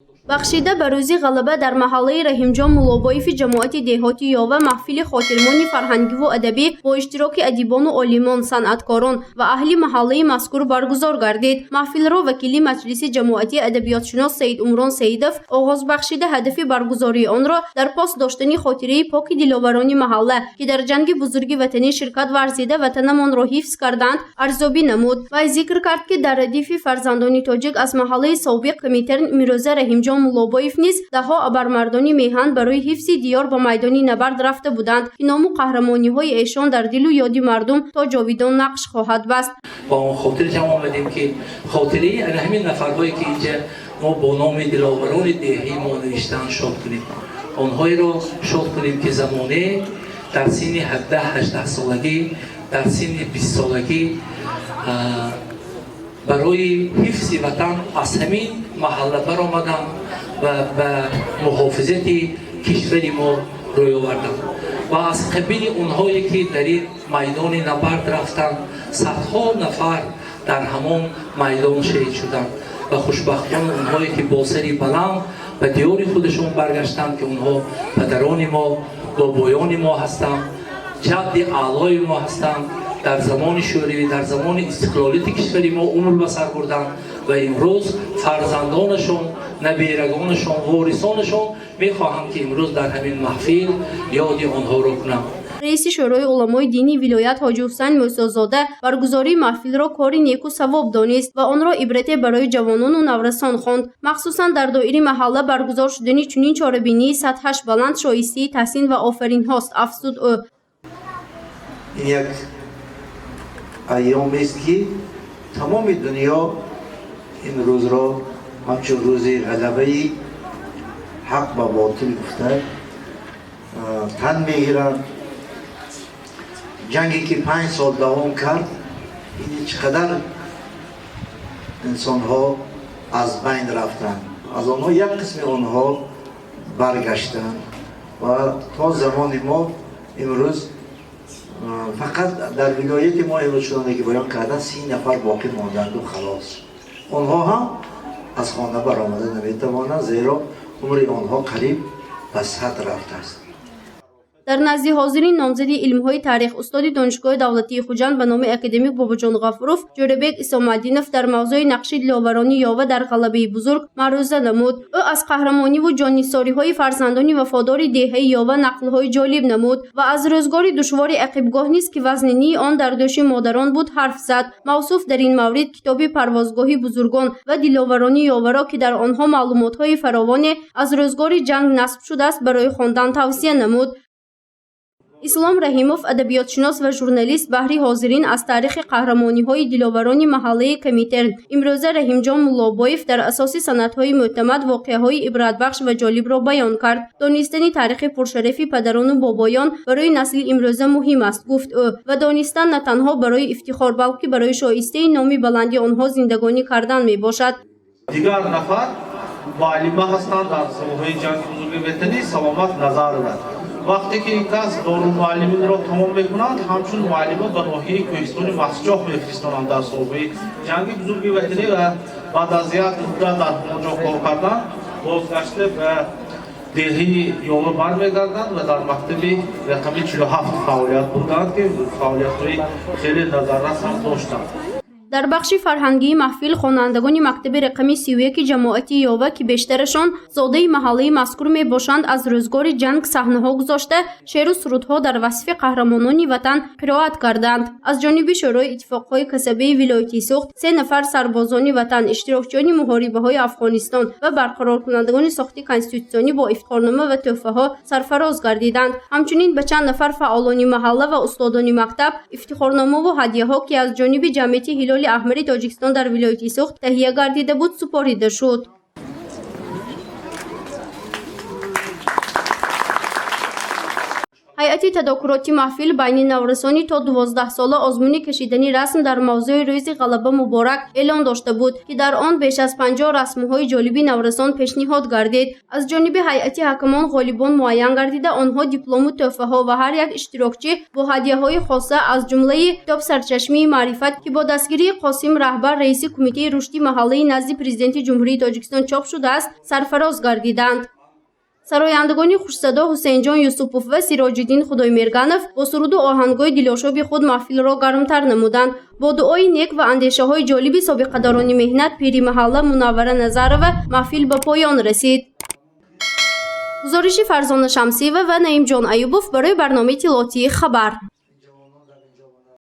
Бахшида ба рӯзи ғалаба дар маҳаллаи Раҳимҷон Муллобоеви ҷамоати деҳоти Ёва маҳфили хотирмони фарҳангиву адабӣ бо иштироки адибону олимон, санъаткорон ва аҳли маҳаллаи мазкур баргузор гардид. Маҳфилро вакили маҷлиси ҷамоатӣ адабиётшинос Саидумрон Саидов оғоз бахшида, ҳадафи баргузории онро дар пос доштани хотираи поки диловарони маҳалла, ки дар ҷанги бузурги ватанӣ ширкат варзида, ватанамонро ҳифз карданд, арзёбӣ намуд. Вай зикр кард, ки дар радифи фарзандони тоҷик аз маҳаллаи собиқ Коминтерн, имрӯза Раҳимҷон Муллобоев, низ даҳҳо абармардони меҳан барои ҳифзи диёр ба майдони набард рафта буданд, ки ному қаҳрамониҳои эшон дар дилу ёди мардум то ҷовидон нақш хоҳад баст. Ба он хотир ҷамъ омадем, ки хотираи ана ҳамин нафарҳое, ки инҷа мо бо номи диловарони деҳаи мо навиштан, шод кунем. Онҳоеро шод кунем, ки замоне дар синни 17-18 солагӣ, дар синни 20 солагӣ барои ҳифзи ватан аз ҳамин маҳалла баромаданд ва ба муҳофизати кишвари мо рӯй оварданд. Ва аз қабили онҳое, ки дар ин майдони набард рафтанд, садҳо нафар дар ҳамон майдон шаҳид шуданд ва хушбахтона онҳое, ки бо сари баланд ба диёри худашон баргаштанд, ки онҳо падарони мо, бобоёни мо ҳастанд, ҷадди аълои мо ҳастанд, дар замони шӯравӣ, дар замони истиқлолияти кишвари мо умр ба сар бурданд ва имрӯз фарзандонашон, наберагонашон, ворисонашон мехоҳанд, ки имрӯз дар ҳамин маҳфил ёди онҳоро кунам. Раиси Шӯрои уламои динии вилоят Ҳоҷи Ҳусайн Мӯсозода баргузории маҳфилро кори неку савоб донист ва онро ибрате барои ҷавонону наврасон хонд. Махсусан дар доираи маҳалла баргузор шудани чунин чорабинии сатҳаш баланд шоистаи таҳсин ва офаринҳост, афзуд ӯ. Ин як айёмест, ки тамоми дунё ин рӯзро ҳамчун рӯзи ғалабаи ҳақ ба ботил гуфта тан мегиранд. Ҷанге, ки 5 сол давом кард, ин чӣ қадар инсонҳо аз байн рафтанд, аз онҳо як қисми онҳо баргаштанд ва то замони мо имрӯз фақат дар вилояти мо имрӯз, чуноне ки баён кардан, 30 нафар боқӣ монданду халос. Онҳо ҳам аз хона баромада наметавонанд, зеро умри онҳо қариб ба 100 рафтааст. Дар назди ҳозирин номзади илмҳои таърих, устоди Донишгоҳи давлатии Хуҷанд ба номи академик Бобоҷон Ғафуров Ҷӯрабек Исомаддинов дар мавзӯи нақши диловарони Ёва дар ғалабаи бузург маъруза намуд. Ӯ аз қаҳрамониву ҷоннисориҳои фарзандони вафодори деҳаи Ёва нақлҳои ҷолиб намуд ва аз рӯзгори душвори ақибгоҳ низ, ки вазнинии он дар дӯши модарон буд, ҳарф зад. Мавсуф дар ин маврид китоби «Парвозгоҳи бузургон» ва «Диловарони Ёваро», ки дар онҳо маълумотҳои фаровоне аз рӯзгори ҷанг насб шудааст, барои хондан тавсия намуд. Ислом Раҳимов, адабиётшинос ва журналист, баҳри ҳозирин аз таърихи қаҳрамониҳои диловарони маҳаллаи Коминтерн, имрӯза Раҳимҷон Муллобоев, дар асоси санадҳои мӯътамад воқеаҳои ибратбахш ва ҷолибро баён кард. Донистани таърихи пуршарафи падарону бобоён барои насли имрӯза муҳим аст, гуфт ӯ, ва донистан на танҳо барои ифтихор, балки барои шоистаи номи баланди онҳо зиндагонӣ кардан мебошад. Дигар нафар муаллима ҳастанд дар солҳои ҷанги бузурги ватанӣ, Саломат Назарова. Вақте ки ин кас дорулмуаллиминро тамом мекунанд, ҳамчун муаллима ба ноҳияи кӯҳистони Мастчоҳ мефиристонанд дар солҳои ҷанги бузурги ватанӣ ва баъд аз як муддат дар ҳамон ҷо кор кардан, бозгашта ба деҳаи Ёва бармегарданд ва дар мактаби рақами 47 фаъолият бурданд, ки фаъолиятҳои хеле назаррас ҳам доштанд. Дар бахши фарҳангии маҳфил хонандагони мактаби рақами 31 ҷамоати Ёва, ки бештарашон зодаи маҳаллаи мазкур мебошанд, аз рӯзгори ҷанг саҳнаҳо гузошта, шеъру сурудҳо дар васфи қаҳрамонони ватан қироат карданд. Аз ҷониби Шӯрои иттифоқҳои касабии вилояти Суғд се нафар сарбозони ватан, иштирокчиёни муҳорибаҳои Афғонистон ва барқароркунандагони сохти конститутсионӣ бо ифтихорнома ва тӯҳфаҳо сарфароз гардиданд. Ҳамчунин ба чанд нафар фаъолони маҳалла ва устодони мактаб ифтихорномаву ҳадияҳо, ки аз ҷониби ҷамъияти Ҳилоли Аҳмари Тоҷикистон дар вилояти Суғд таҳия гардида буд, супорида шуд. Ҳайати тадорукоти маҳфил байни наврасони то 12сола озмуни кашидани расм дар мавзӯи «Рӯзи ғалаба муборак» эълон дошта буд, ки дар он беш аз 50 расмҳои ҷолиби наврасон пешниҳод гардид. Аз ҷониби ҳайати ҳакамон ғолибон муайян гардида, онҳо диплому тӯҳфаҳо ва ҳар як иштирокчӣ бо ҳадияҳои хоса, аз ҷумлаи китоб «Сарчашмаи маърифат», ки бо дастгирии Қосим Раҳбар, раиси Кумитаи рушди маҳаллии назди Президенти Ҷумҳурии Тоҷикистон чоп шудааст, сарфароз гардиданд. Сарояндагони хушсадо Ҳусейнҷон Юсупов ва Сироҷиддин Худоймерганов бо суруду оҳангҳои дилошоби худ маҳфилро гармтар намуданд. Бо дуои нек ва андешаҳои ҷолиби собиқадорони меҳнат, пири маҳалла Мунаввара Назарова маҳфил ба поён расид. Гузориши Фарзона Шамсиева ва Наимҷон Аюбов барои барномаи иттилоотии «Хабар».